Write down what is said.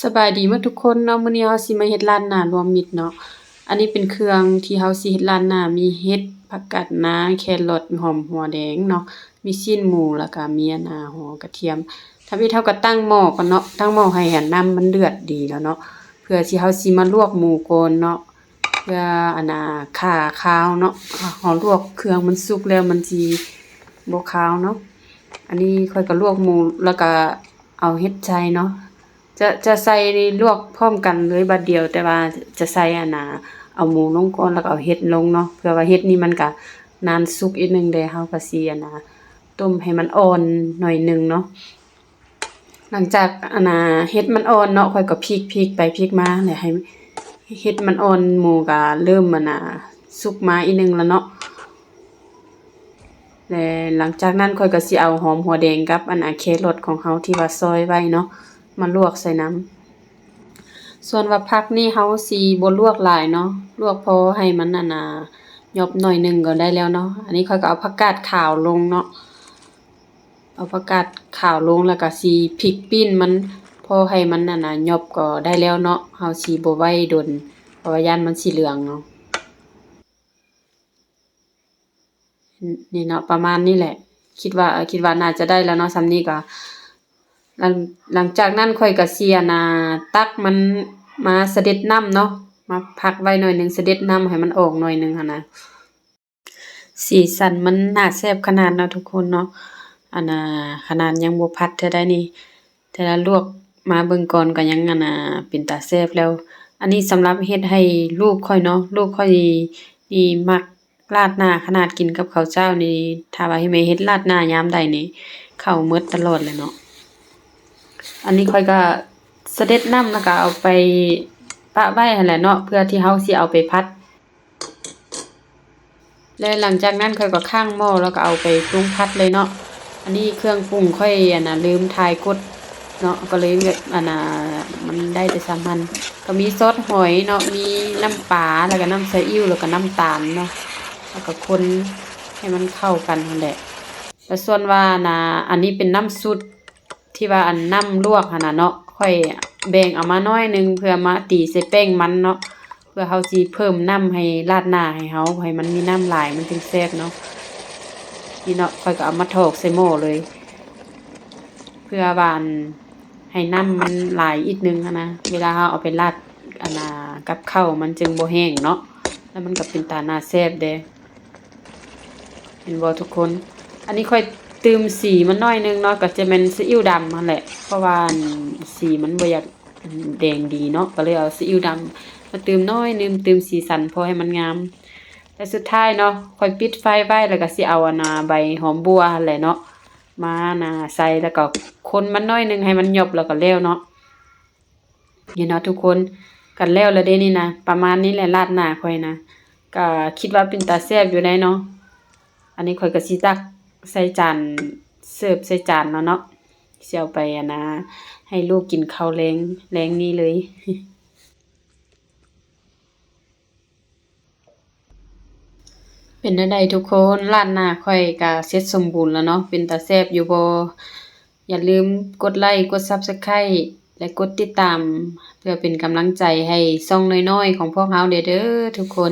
ສະບາຍດີໝົດທຸກຄົນເນາະ, ມື້ນີ້ເຮົາຊິມາເຮັດລາດໜ້າລວມມິດເນາະ. ອັນນີ້ເປັນເຄື່ອງທີ່ເຮົາຊິເຮັດລາດໜ້າ, ມີເຫັດ, ຜັກກາດນາ, ແຄຣອດ, ມີຫອມຫົວແດງເນາະ, ມີຊີ້ນໝູ ແລ້ວກະມີອັນນ່າ ຫົວກະທຽມ. ທຳອິດເຮົາກະຕັ້ງໝໍ້ກ່ອນເນາະ, ຕັ້ງໝໍ້ໃຫ້ອັນນ້ຳມັນເດືອດດີແລ້ວເນາະ, ເພື່ອທີ່ເຮົາຊິມາລວກໝູກ່ອນເນາະ. ເພື່ອອັນນ່າຂ້າຄາວເນາະ, ເຮົາລວກເຄື່ອງມັນສຸກແລ້ວມັນຊິບໍ່ຄາວເນາະ. ອັນນີ້ຂ້ອຍກະລວກໝູ ແລ້ວກະເອົາເຫັດໃສ່ເນາະ, ຈະ ຈະໃສ່ລວກພ້ອມກັນເລີຍບາດດຽວ, ແຕ່ວ່າຈະໃສ່ອັນນ່າ ເອົາໝູລົງກ່ອນ ແລ້ວກະເອົາເຫັດລົງເນາະ, ເພື່ອວ່າເຫັດນີ້ມັນກະນານສຸກອີກໜຶ່ງເດ້. ເຮົາກະຊິອັນນ່າຕົ້ມໃຫ້ມັນອ່ອນໜ້ອຍໜຶ່ງເນາະ. ຫຼັງຈາກອັນນ່າເຫັດມັນອ່ອນເນາະ, ຂ້ອຍກໍພິກໆໄປພິກມາ ແລ້ວໃຫ້ເຫັດມັນອ່ອນ, ໝູກໍເລີ່ມອັນນ່າສຸກມາອີກໜຶ່ງແລ້ວເນາະ. ແລະ ຫຼັງຈາກນັ້ນຂ້ອຍກໍຊິເອົາຫອມຫົວແດງກັບອັນນ່າແຄຣອດຂອງເຮົາທີ່ວ່າຊອຍໄວ້ເນາະ ມາລວກໃສ່ນຳ. ສ່ວນວ່າຜັກນີ້ເຮົາຊິບໍ່ລວກຫຼາຍເນາະ, ລວກພໍໃຫ້ມັນອັນນ່າຫຍອບໜ້ອຍໜຶ່ງກໍໄດ້ແລ້ວເນາະ. ອັນນີ້ຂ້ອຍກໍເອົາຜັກກາດຂາວລົງເນາະ. ເອົາຜັກກາດຂາວລົງ ແລ້ວກະຊິພິກປີ້ນມັນ ພໍໃຫ້ມັນອັນນ່າຫຍອບກໍໄດ້ແລ້ວເນາະ. ເຮົາຊິບໍ່ໄວ້ດົນ ເພາະວ່າຢ້ານມັນຊິເຫຼືອງເນາະ. ນີ້ເນາະ ປະມານນີ້ແຫຼະ, ຄິດວ່າ ຄິດວ່າໜ້າຈະໄດ້ແລ້ວເນາະ ສ່ຳນີ້ກໍ. ຫຼັງ ຫຼັງຈາກນັ້ນຂ້ອຍກໍຊິອັນນ່າຕັກມັນມາສະເດັດນ້ຳເນາະ, ມາພັກໄວ້ໜ້ອຍໜຶ່ງ ສະເດັດນ້ຳໃຫ້ມັນອອກໜ້ອຍໜຶ່ງຫັ້ນນະ. ສີສັນມັນໜ້າແຊບຂະໜາດເນາະທຸກຄົນເນາະ, ອັນນ່າ ຂະໜາດຍັງບໍ່ຜັດເທື່ອໃດນີ້, ແຕ່ລະລວກມາເບິ່ງກ່ອນກໍຍັງອັນນ່າເປັນຕາແຊບແລ້ວ. ອັນນີ້ສຳລັບເຮັດໃຫ້ລູກຂ້ອຍເນາະ, ລູກຂ້ອຍນີ້ມັກລາດໜ້າຂະໜາດ, ກິນກັບເຂົ້າເຈົ້ານີ້ ຖ້າວ່າໃຫ້ແມ່ເຮັດລາດໜ້າຍາມໃດນີ້ ເຂົ້າໝົດຕະຫຼອດແຫຼະເນາະ. ອັນນີ້ຂ້ອຍກໍສະເດັດນ້ຳ ແລ້ວກໍເອົາໄປປະໄວ້ຫັ້ນແຫຼະເນາະ ເພື່ອທີ່ເຮົາຊິເອົາໄປຜັດ. ແລະ ຫຼັງຈາກນັ້ນຂ້ອຍກໍຄ້າງໝໍ້ ແລ້ວກໍເອົາໄປປຸງຜັດເລີຍເນາະ. ອັນນີ້ເຄື່ອງປຸງຂ້ອຍອັນນ່າລືມຖ່າຍກົດເນາະ, ກໍເລີຍແບບອັນນ່າມັນໄດ້ແຕ່ສ່ຳຫັ້ນ. ກໍມີຊອດຫອຍເນາະ, ມີນ້ຳປາ ແລ້ວກໍນ້ຳຊາອິ້ວ ແລ້ວກໍນ້ຳຕານເນາະ, ແລ້ວກໍຄົນໃຫ້ມັນເຂົ້າກັນຫັ້ນແຫຼະ. ແລ້ວສ່ວນວ່າອັນນ່າ ອັນນີ້ເປັນນ້ຳຊຸດ ທີ່ວ່າອັນນ້ຳລວກຫັ້ນນະເນາະ, ຂ້ອຍແບ່ງເອົາມາໜ້ອຍໜຶ່ງ ເພື່ອມາຕີໃສ່ແປ້ງມັນເນາະ, ເພື່ອເຮົາຊິເພີ່ມນ້ຳໃຫ້ລາດໜ້າໃຫ້ເຮົາ ໃຫ້ມັນມີນ້ຳຫຼາຍ ມັນຈຶ່ງແຊບເນາະ. ນີ້ເນາະ ຂ້ອຍກໍເອົາມາຖອກໃສ່ໝໍ້ເລີຍ ເພື່ອວ່າອັນໃຫ້ນ້ຳມັນຫຼາຍອີກໜຶ່ງຫັ້ນນະ, ເວລາເຮົາເອົາໄປລາດອັນນ່າກັບເຂົ້າ ມັນຈຶ່ງບໍ່ແຫ້ງເນາະ, ແລ້ວມັນກໍເປັນຕາໜ້າແຊບເດ້. ເຫັນບໍ່ທຸກຄົນ? ອັນນີ້ຂ້ອຍຕື່ມສີມັນໜ້ອຍໜຶ່ງເນາະ, ກໍຈະແມ່ນຊີອິ້ວດຳຫັ້ນແຫຼະ, ເພາະວ່າອັນສີມັນບໍ່ຢາກແດງດີເນາະ, ກໍເລີຍເອົາຊີອິ້ວດຳມາຕື່ມໜ້ອຍໜຶ່ງ, ຕື່ມສີສັນພໍໃຫ້ມັນງາມ. ແລະ ສຸດທ້າຍເນາະ ຂ້ອຍປິດໄຟໄວ້ ແລ້ວກໍຊິເອົາອັນນ່າໃບຫອມບົ່ວຫັ້ນແຫຼະເນາະ ມາອັນນ່າໃສ່ ແລ້ວກໍຄົນມັນໜ້ອຍໜຶ່ງ ໃຫ້ມັນຫຍອບ ແລ້ວກໍແລ້ວເນາະ. ນີ້ເນາະທຸກຄົນ, ກັນແລ້ວລະເດ້ນີ້ນະ, ປະມານນີ້ແຫຼະລາດໜ້າຂ້ອຍນະ, ກະຄິດວ່າເປັນຕາແຊບຢູ່ໃດ໋ເນາະ. ອັນນີ້ຂ້ອຍກະຊິຕັກໃສ່ຈານ ເສີບໃສ່ຈານແລ້ວເນາະ, ຊິເອົາໄປອັນນ່າ ໃຫ້ລູກກິນເຂົ້າແລງ ແລງນີ້ເລີຍ. ເປັນແນວໃດທຸກຄົນ? ລາດໜ້າຂ້ອຍກະເສັດສົມບູນແລ້ວເນາະ, ເປັນຕາແຊບຢູ່ບໍ່? ຢ່າລືມກົດໄລ້ ກົດ Subscribe ແລະ ກົດຕິດຕາມ ເພື່ອເປັນກຳລັງໃຈໃຫ້ຊ່ອງນ້ອຍໆຂອງພວກເຮົາແດ່ເດີທຸກຄົນ.